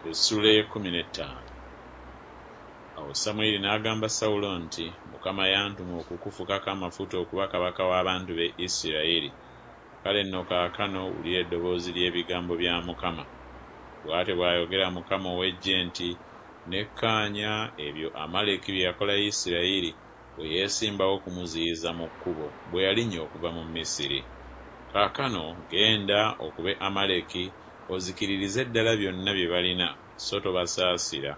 Essuula ey'ekkumi n'ettaano. Awo Samwiri n'agamba Sawulo nti, Mukama yantuma okukufukako amafuta okuba kabaka w'abantu be Isirayiri. Kale nno kaakano wulira eddoboozi ly'ebigambo bya Mukama. Bw'atyo bw'ayogera Mukama ow'eggye nti, Nekkaanya ebyo Amaleki bye yakola Isirayiri bwe yeesimbawo okumuziyiza mu kkubo bwe yalinnya okuva mu Misiri. Kaakano genda okube Amaleki ozikiririze ddala byonna bye balina so tobasaasira,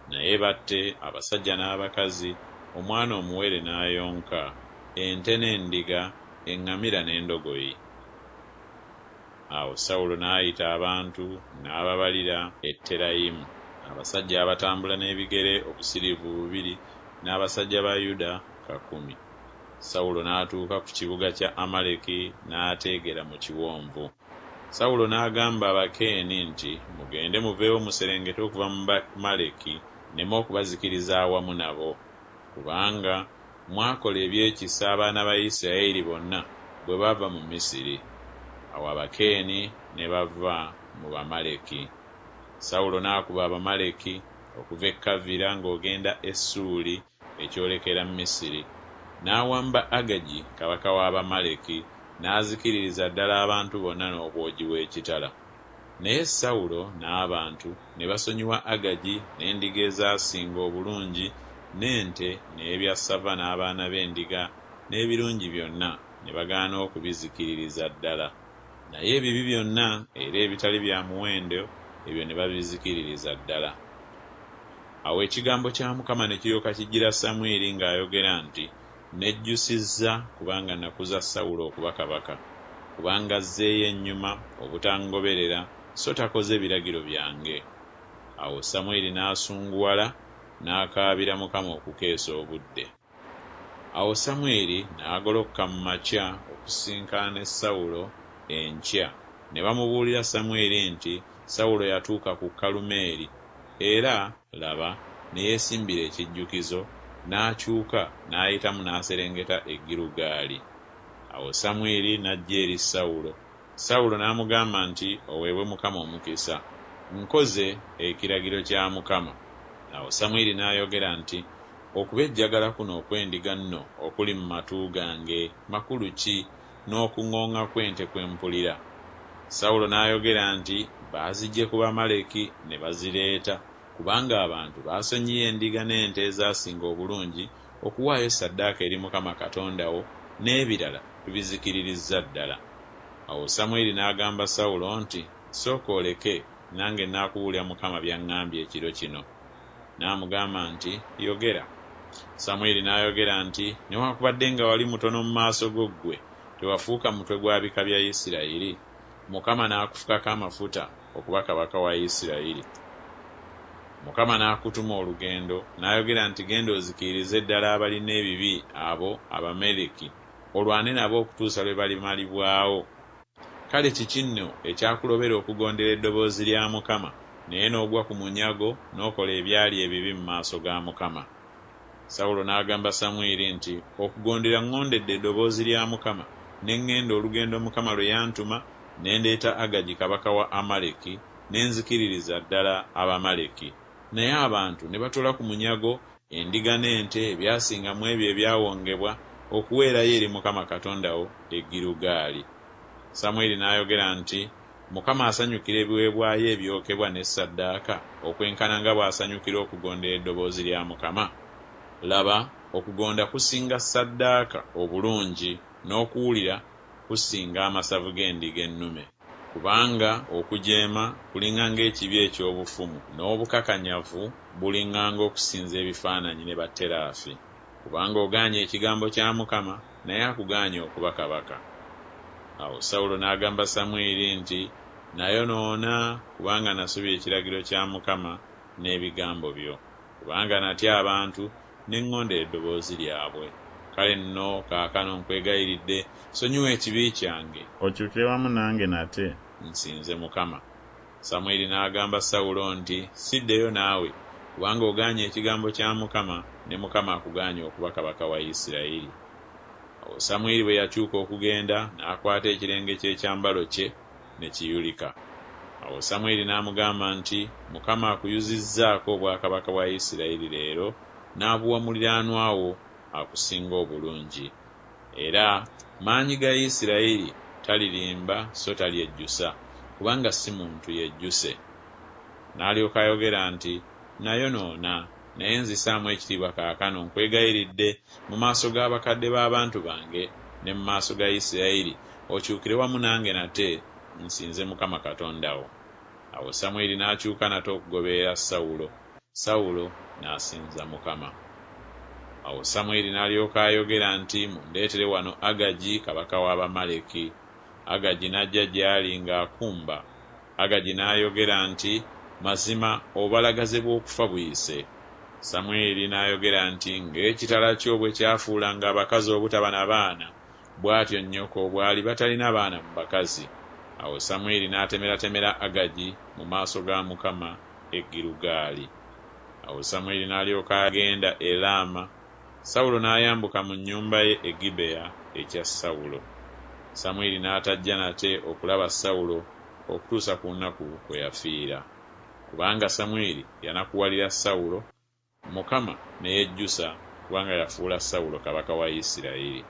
naye batte, abasajja n'abakazi, omwana omuwere n'ayonka, ente n'endiga, eŋŋamira n'endogoyi. Awo Sawulo n'ayita abantu n'ababalira e Terayimu, abasajja abatambula n'ebigere obusiriivu bubiri n'abasajja ba Yuda kakumi. Sawulo n'atuuka ku kibuga kya Amaleki n'ateegera mu kiwonvu. Sawulo n'agamba Abakeeni nti, Mugende muveewo muserengete okuva mu Bamaleki nneme okubazikiriza awamu nabo, kubanga mwakola eby'ekisa abaana ba Isiraeri bonna bwe bava mu Misiri. Awo Abakeeni ne bava mu Bamaleki. Sawulo n'akuba Abamaleki okuva e Kavira ng'ogenda e Ssuuli ekyolekera Misiri, n'awamba Agagi kabaka w'Abamaleki n'azikiririza ddala abantu bonna n'obwogi bw'ekitala. Naye Sawulo n'abantu ne basonyiwa Agagi n'endiga ezaasinga obulungi n'ente n'ebyassava n'abaana b'endiga n'ebirungi byonna, ne bagaana okubizikiririza ddala. Naye ebibi byonna era ebitali bya muwendo ebyo ne babizikiririza ddala. Awo ekigambo kya Mukama ne kiryoka kijjira Samwiri ng'ayogera nti Nejjusizza kubanga nakuza Sawulo okuba kabaka, kubanga azzeeyo ennyuma obutangoberera so takoze biragiro byange. Awo Samwiri n'asunguwala, n'akaabira Mukama okukeesa obudde. Awo Samwiri n'agolokoka mu makya okusisinkana ne Sawulo enkya, ne bamubuulira Samwiri nti Sawulo yatuuka ku Kalumeeri, era, laba, ne yeesimbira ekijjukizo, n'akyuka n'ayitamu n'aserengeta e Girugaali. Awo Samwiri n'ajja eri Sawulo, Sawulo n'amugamba nti Oweebwe Mukama omukisa, nkoze ekiragiro kya Mukama. Awo Samwiri n'ayogera nti Okubejjagala kuno okw'endiga cno okuli mu matu gange makulu ki, n'okuŋooŋa kw'ente kwe mpulira? Sawulo n'ayogera nti Baaziggye ku Bamaleki ne bazireeta, kubanga abantu baasonyiye endiga n'ente ezaasinga obulungi okuwaayo ssaddaaka eri Mukama Katonda wo, n'ebirala tubizikiririzza ddala. Awo Samwiri n'agamba Sawulo nti Sooka oleke, nange naakubuulira Mukama by'aŋŋambye ekiro kino. N'amugamba nti Yogera. Samwiri n'ayogera nti Newakubadde nga wali mutono mu maaso go ggwe, tewafuuka mutwe gwa bika bya Isiraeri? Mukama n'akufukako amafuta okuba kabaka wa Isiraeri. Mukama n'akutuma olugendo, n'ayogera nti Genda ozikiririze ddala abalina ebibi abo Abameleki, olwane nabo okutuusa lwe balimalibwawo. Kale kiki nno ekyakulobera okugondera eddoboozi lya Mukama, naye n'ogwa ku munyago n'okola ebyali ebibi mu maaso ga Mukama? Sawulo n'agamba Samwiri nti Okugondera ŋŋondedde eddoboozi lya Mukama, ne ŋŋenda olugendo Mukama lwe yantuma, ne ndeeta Agagi kabaka wa Amaleki, ne nzikiririza ddala Abamaleki, naye abantu ne batoola ku munyago endiga n'ente ebyasinga mu ebyo ebyawongebwa, okuweerayo eri Mukama Katonda wo e Girugaali. Samwiri n'ayogera nti Mukama asanyukira ebiweebwayo ebyokebwa ne ssaddaaka okwenkana nga bw'asanyukira okugondera eddoboozi lya Mukama? Laba, okugonda kusinga ssaddaaka obulungi, n'okuwulira kusinga amasavu g'endiga ennume. Kubanga okujeema kuliŋŋanga ekibi eky'obufumu, N'obukakanyavu buliŋŋanga okusinza ebifaananyi ne baterafi. Kubanga ogaanye ekigambo kya Mukama, naye akugaanye okuba kabaka. Awo Sawulo n'agamba Samwiri nti Nayonoona, kubanga nasobya ekiragiro kya Mukama n'ebigambo byo, kubanga natya abantu, ne ŋŋondera eddoboozi lyabwe. Kale nno kaakano nkwegayiridde, sonyiwa ekibi kyange, Okyukire wamu nange nate. Nsinze Mukama. Samwiri n'agamba Sawulo nti Siddeyo naawe, kubanga ogaanye ekigambo kya Mukama, ne Mukama akugaanye okuba kabaka wa Isiraeri. Awo Samwiri bwe yakyuka okugenda, n'akwata ekirenge ky'ekyambalo kye, ne kiyulika. Awo Samwiri n'amugamba nti Mukama akuyuzizzaako obwakabaka bwa Isiraeri leero n'abuwa muliraanwa wo akusinga obulungi. Era Maanyi ga Isiraeri talirimba so talyejjusa, kubanga si muntu yejjuse. N'alyoka ayogera nti Nnayonoona, naye nzisaamu ekitiibwa kaakano, nkwegayiridde, mu maaso g'abakadde b'abantu bange ne mu maaso ga Isiraeri, okyukire wamu nange nate, nsinze Mukama Katonda wo. Awo Samwiri n'akyuka nate okugoberera Sawulo, Sawulo n'asinza Mukama. Awo Samwiri n'alyoka ayogera nti Mundeetere wano Agagi kabaka w'Abamaleki. Agagi n'ajja gy'ali ng'akumba. Agagi n'ayogera nti Mazima obubalagaze bw'okufa buyise. Samwiri n'ayogera nti Ng'ekitala kyo bwe kyafuulanga abakazi obutaba na baana, bw'atyo nnyoko bw'aliba talina baana mu bakazi. Awo Samwiri n'atemeratemera Agagi mu maaso ga Mukama e Girugaali. Awo Samwiri n'alyoka agenda e Laama, Sawulo n'ayambuka mu nnyumba ye e Gibea ekya Sawulo. Samwiri n'atajja nate okulaba Sawulo okutuusa ku lunaku kwe yafiira. Kubanga Samwiri yanakuwalira Sawulo, Mukama ne yejjusa kubanga yafuula Sawulo kabaka wa Isiraeri.